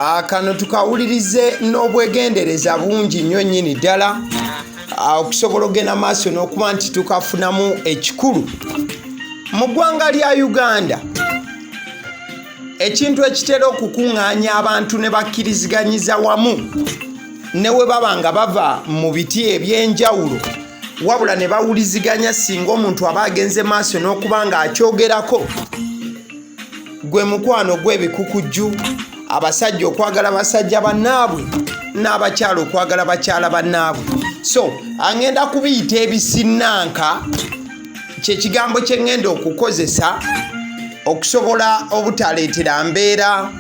Kano tukawulirize n'obwegendereza bungi nnyo nnyini ddala okusobola okugenda maaso n'okuba nti tukafunamu ekikulu mu ggwanga lya Uganda. Ekintu ekitera okukuŋŋaanya abantu ne bakkiriziganyiza wamu ne we baba nga bava mu biti eby'enjawulo wabula ne bawuliziganya singa omuntu aba agenze maaso n'okuba ng'akyogerako gwe mukwano gw'ebikukujju, abasajja okwagala basajja bannaabwe n'abakyala okwagala bakyala bannaabwe. So angenda kubiyita ebisinnanka, kyekigambo kye ŋŋenda okukozesa okusobola obutaleetera mbeera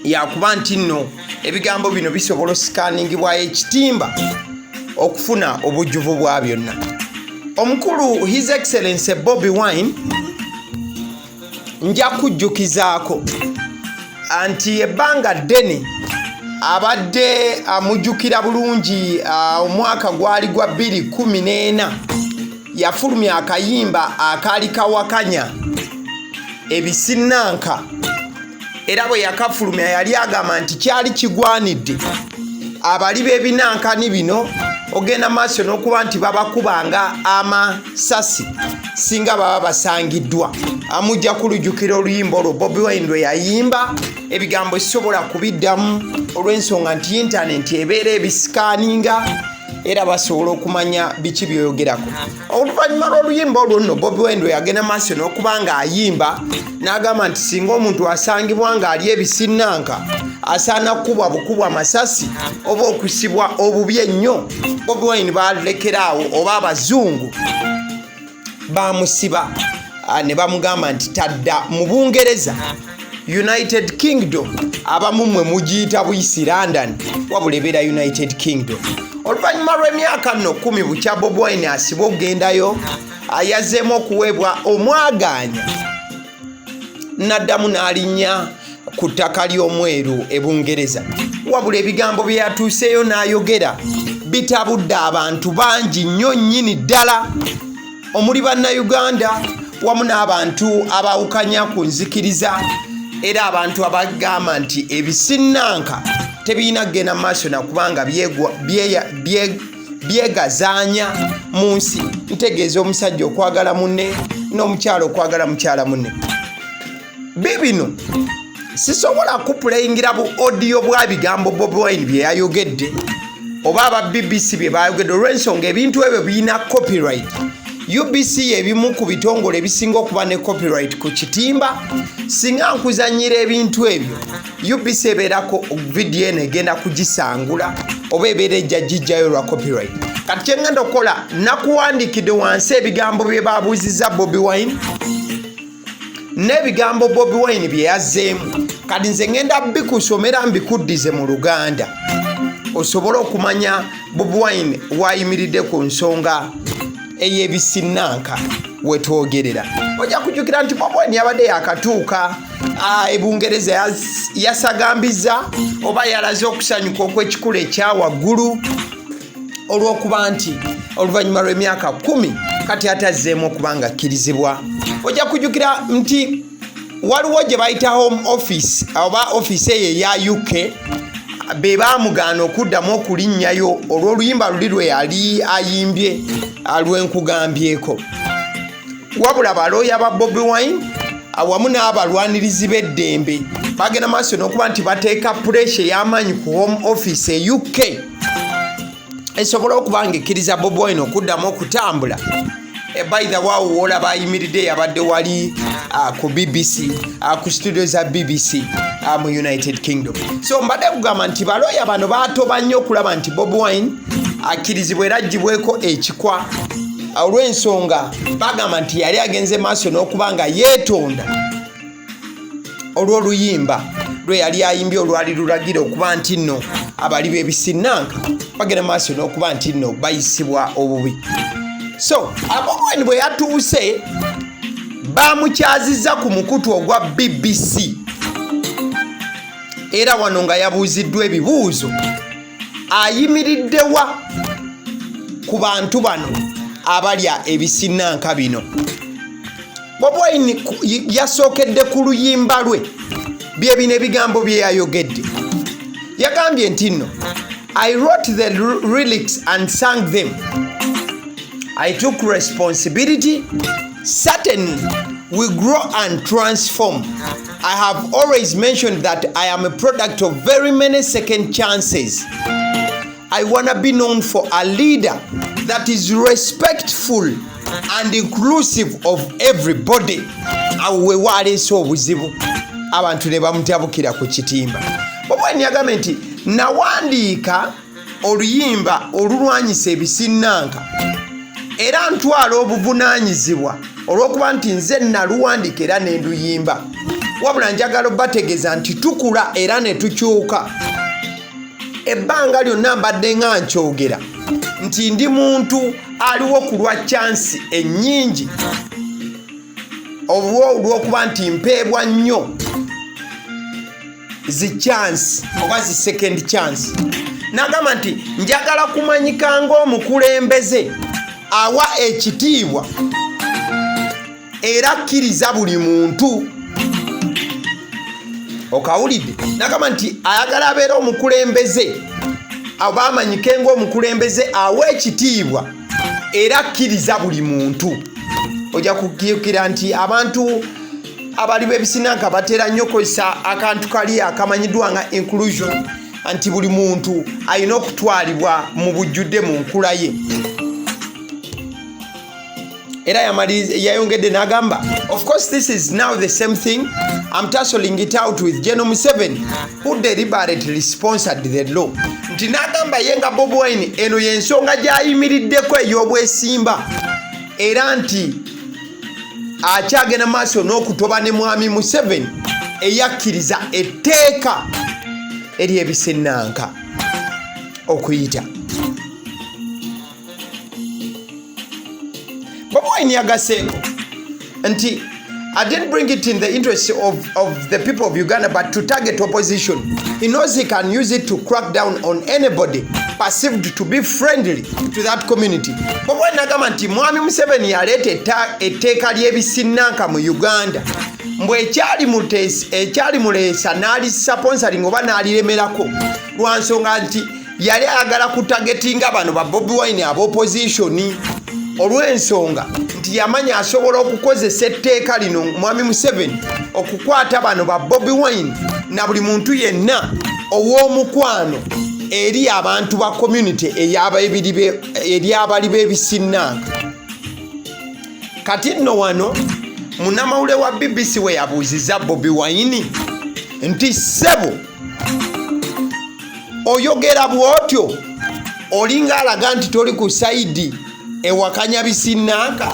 yakuba nti nno ebigambo bino bisobola osikaaningibwayo ekitimba okufuna obujjuvu bwa byonna. Omukulu His Excellence Bobi Wine, nja kujjukizaako nti ebbanga ddene abadde amujjukira bulungi. Omwaka gwali gwa 2014 yafulumya akayimba akaali kawakanya ebisinnanka, era bwe yakafulumya yali agamba nti kyali kigwanidde abali b'ebinankani bino ogenda maaso n'okuba nti babakubanga amasasi singa baba basangiddwa. Amujja kulujukira oluyimba olwo Bobi Wine lwe yayimba. Ebigambo sisobola kubiddamu olw'ensonga nti intaneti ebeera ebisikaaninga era basobola okumanya biki byoyogerako. Oluvannyuma lw'oluyimba olwo nno Bobi Wine lwe yagenda maaso n'okuba ng'ayimba n'agamba nti singa omuntu asangibwa ng'ali ebisinnanka asaana kukubwa bukubwa masasi oba okusibwa obubi ennyo, Bobi Wine balekeraawo oba abazungu bamusiba ne bamugamba nti tadda mu Bungereza, United Kingdom. Abamu mmwe mugiyita buyisi London, wabula ebeera United Kingdom. Oluvannyuma lw'emyaka nno 10 bukya Bobi Wine asibwa okugendayo, yazzeemu okuweebwa omwagaanya n'addamu n'alinnya ku ttaka ly'omweru e Bungereza. Wabula ebigambo bye yatuuseeyo n'ayogera bitabudde abantu bangi nnyo nnyini ddala, omuli Bannayuganda wamu n'abantu abawukanya ku nzikiriza, era abantu abagamba nti ebisinnanka tebirina kugenda mu maaso nakubanga byegazaanya mu nsi. Ntegeeza omusajja okwagala munne n'omukyala okwagala mukyala munne. Bibino sisobola kupuleyingira bu audio bwa bigambo Bobi Wine bye yayogedde oba aba BBC bye bayogedde, olw'ensonga ebintu ebyo birina copyright. UBC ebimu ku bitongole ebisinga okuba ne copyright ku kitimba. Singa nkuzanyira ebintu ebyo, UBC ebeerako vidiyo eno egenda kugisangula oba ebeera ejja gijjayo lwa copyright. Kati kyengenda okukola, nakuwandiikidde wansi ebigambo bye babuuzizza Bobi Wine n'ebigambo Bobi Wine bye yazzeemu. Kati nze ngenda bikusomera mbikuddize mu Luganda osobole okumanya Bobi Wine wayimiridde ku nsonga ey'ebisinnanka wetwogerera. Ojja kujjukira nti Bobi Wine yabadde yakatuuka e Bungereza, yasagambiza oba yalaze okusanyuka okw'ekikula ekya waggulu olw'okuba nti oluvannyuma lw'emyaka 10 kati ate azzeemu okuba nga akkirizibwa. Ojja kujjukira nti waliwo gye bayita Home Office oba office eyo eya UK be baamugaana okuddamu okulinnyayo olw'oluyimba luli lwe yali ayimbye lwenkugambyeko. Wabula balooya ba Bobi Wine awamu n'abalwanirizi b'eddembe bagenda maaso n'okuba nti bateeka pressure ey'amaanyi ku Home Office e UK esobole okuba nga ekkiriza Bobi Wine okuddamu okutambula. By the way, woolaba ayimiridde yabadde wali ku BBC, ku studio za BBC mu United Kingdom. So mbadde kugamba nti balooya bano baatoba nnyo okulaba nti Bobi Wine akkirizibwa era aggyibweko ekikwa, olw'ensonga bagamba nti yali agenze maaso n'okuba nga yeetonda olw'oluyimba lwe yali ayimbye olwali lulagira okuba nti nno abali b'ebisinnanka bagenda maaso n'okuba nti nno bayisibwa obubi. So Bobi Wine bwe yatuuse bamukyazizza ku mukutu ogwa BBC, era wano nga yabuuziddwa ebibuuzo ayimiriddewa ku bantu bano abalya ebisinnanka bino. Bobi Wine yasookedde ku luyimba lwe, bye bino ebigambo bye yayogedde. Yagambye nti nno, "I wrote the lyrics and sang them. I took responsibility. Certainly we grow and transform. I have always mentioned that I am a product of very many second chances. I want to be known for a leader that is respectful and inclusive of everybody." Awo we waleese obuzibu, abantu ne bamutabukira ku kitimba. Bobi Wine yagambye nti, "Nawandiika oluyimba olulwanyisa ebisinnanka era ntwala obuvunaanyizibwa olw'okuba nti nze naluwandiika era ne nduyimba. Wabula njagala obategeeza nti tukula era ne tukyuka. Ebbanga lyonna mbadde nga nkyogera nti ndi muntu aliwo ku lwa chance ennyingi, olw'okuba nti mpeebwa nnyo zi chance oba zi second chance." N'agamba nti, "Njagala kumanyika ng'omukulembeze awa ekitiibwa era akkiriza buli muntu." Okawulidde? N'agamba nti ayagala abeere omukulembeze oba amanyike ng'omukulembeze awa ekitiibwa era akkiriza buli muntu. Ojja kujjukira nti abantu abali b'ebisinanka batera nnyo okukozesa akantu kali akamanyiddwa nga inclusion, nti buli muntu alina okutwalibwa mu bujjudde mu nkula ye. Era yayongedde n'agamba, "Of course this is now the same thing. I'm tussling it out with General Museveni, who deliberately sponsored the law." Nti n'agamba ye nga Bobi Wine eno y'ensonga gy'ayimiriddeko ey'obwesimba, era nti akyagenda maaso n'okutoba ne Mwami Museveni eyakkiriza etteeka ery'ebisenanka okuyita. Bobi Wine yagaseeko nti, "I didn't bring it in the interest of the people of Uganda, but to target opposition. He knows he can use it to crack down on anybody perceived to be friendly to that community." Bobi Wine agamba nti Mwami Museveni yaleeta etteeka ly'ebisinnanka mu Uganda, mbwe ekyali muleesa n'alisponsoring oba n'aliremerako lwa nsonga nti yali ayagala kutargetinga bano ba Bobi Wine ab'opposition, olw'ensonga nti yamanya asobola okukozesa etteeka lino, Mwami Museveni, okukwata bano ba Bobi Wine na buli muntu yenna ow'omukwano eri abantu ba community eri abali b'ebisinnanka. Kati nno wano munnamawulire wa BBC we yabuuziza Bobi Wine nti, "Ssebo, oyogera bw'otyo olinga alaga nti toli ku side ewakanya bisinnanka,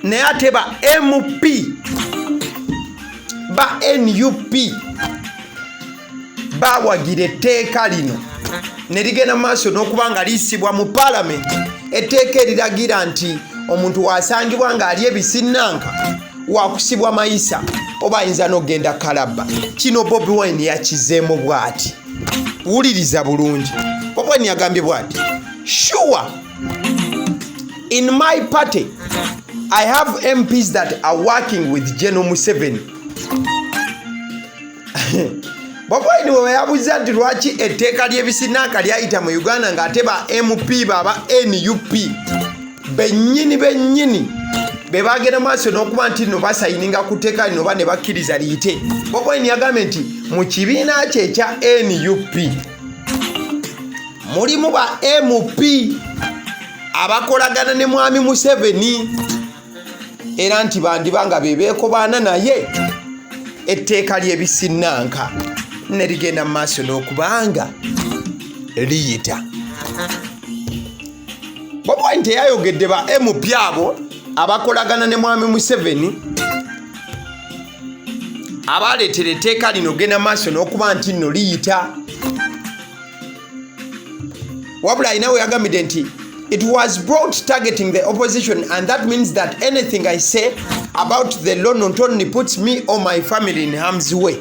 naye ate ba MP ba NUP bawagira etteeka lino ne ligenda mu maaso n'okuba nga liyisibwa mu paalamenti, etteeka eriragira nti omuntu wasangibwa ng'ali ebisinnanka wakusibwa mayisa oba ayinza n'okugenda kalabba." Kino Bobi Wine yakizeemu bw'ati, wuliriza bulungi. Bobi Wine yagambye bw'ati, "Sure, in my party I have MPs that are working with General Museveni." Bobi Wine we yabuuza nti lwaki etteeka ly'ebisinanka lyayita mu Uganda ng'ate ba MP baba NUP bennyini bennyini be bagenda maaso n'okuba nti nno basayininga ku tteeka lino oba ne bakkiriza liyite. Bobi Wine yagambye nti mu kibiina kye ekya NUP mulimu ba MP abakolagana ne Mwami Museveni, era nti bandiba nga be beekobaana naye etteeka ly'ebisinnanka ne ligenda mu maaso n'okubanga liyita. Bobi Wine teyayogedde ba MP abo abakolagana ne Mwami Museveni abaleetera etteeka lino genda maaso n'okuba nti nno liyita, wabula alina we yagambidde nti, "It was brought targeting the opposition, and that means that anything I say about the law not only puts me or my family in harm's way."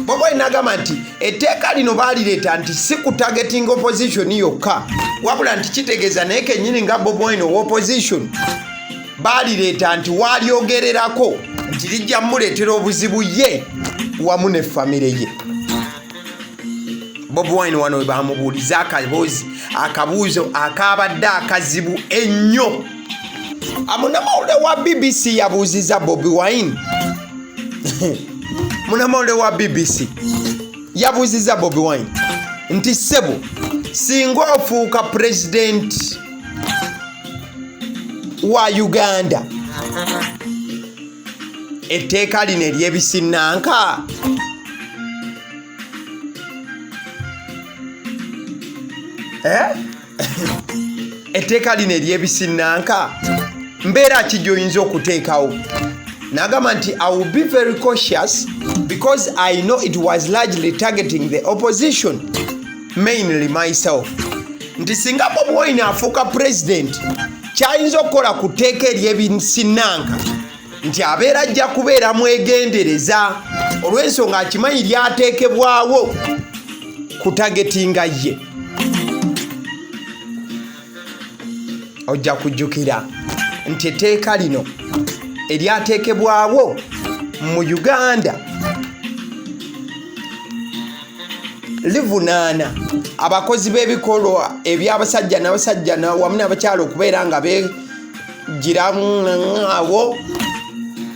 Bobi Wine agamba nti etteeka lino baalireeta nti si ku targeting opposition yokka, wabula nti kitegeeza naye kennyini nga Bobi Wine owa opposition baalireeta nti waalyogererako nti lijja muleetera obuzibu ye wamu ne famire ye. Bobi Wine wano we bamubuuliza akaboozi, akabuuzo akabadde akazibu ennyo. Munamawulire wa BBC yabuuziza Bobi Wine, munamawulire wa BBC yabuuziza Bobi Wine nti, "Ssebo, singa ofuuka pulezidenti wa Uganda, etteeka lino ery'ebisinnanka eh? Etteeka lino ery'ebisinnanka, mbeera ki gy'oyinza okuteekawo?" N'agamba nti, "I will be very cautious because I know it was largely targeting the opposition, mainly myself." Nti singa Bobi Wine afuuka president, kyayinza okukola ku tteeka ery'ebisinnanka nti abeera ajja kubeera mwegendereza, olw'ensonga akimanyi lyateekebwawo kutargetinga ye. Ojja kujjukira nti etteeka lino eryateekebwawo mu Uganda livunaana abakozi b'ebikolwa eby'abasajja n'abasajja wamu n'abakyala okubeera nga begirawo,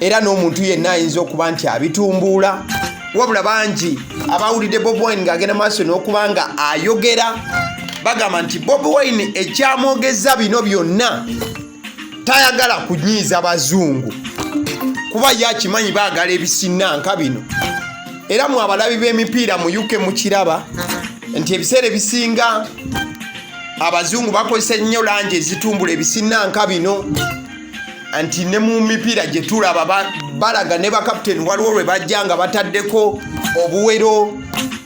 era n'omuntu yenna ayinza okuba nti abitumbuula. Wabula bangi abawulidde Bobi Wine ng'agenda maaso n'okuba nga ayogera bagamba nti Bobi Wine ekyamwogeza bino byonna tayagala kunyiiza bazungu, kuba ye akimanyi baagala ebisinnanka bino. Era mu abalabi b'emipiira mu UK mukiraba nti ebiseera ebisinga abazungu bakozesa ennyo langi ezitumbula ebisinnanka bino, nti ne mu mipiira gye tulaba balaga ne bakaputeni waliwo lwe bajja nga bataddeko obuwero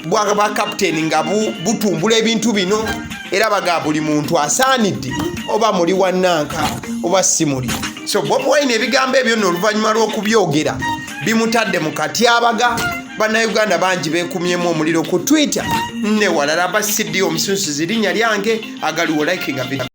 bwa bakaputeni nga butumbula ebintu bino. Era baga buli muntu asaanidde, oba muli wannanka oba si muli. So Bobi Wine ebigambo ebyo nno oluvannyuma lw'okubyogera bimutadde mu katyabaga. Bannayuganda bangi beekumyemu omuliro ku Twitter ne walala. Ba CD omusunsuzi linnya lyange, agaliwo likinga video.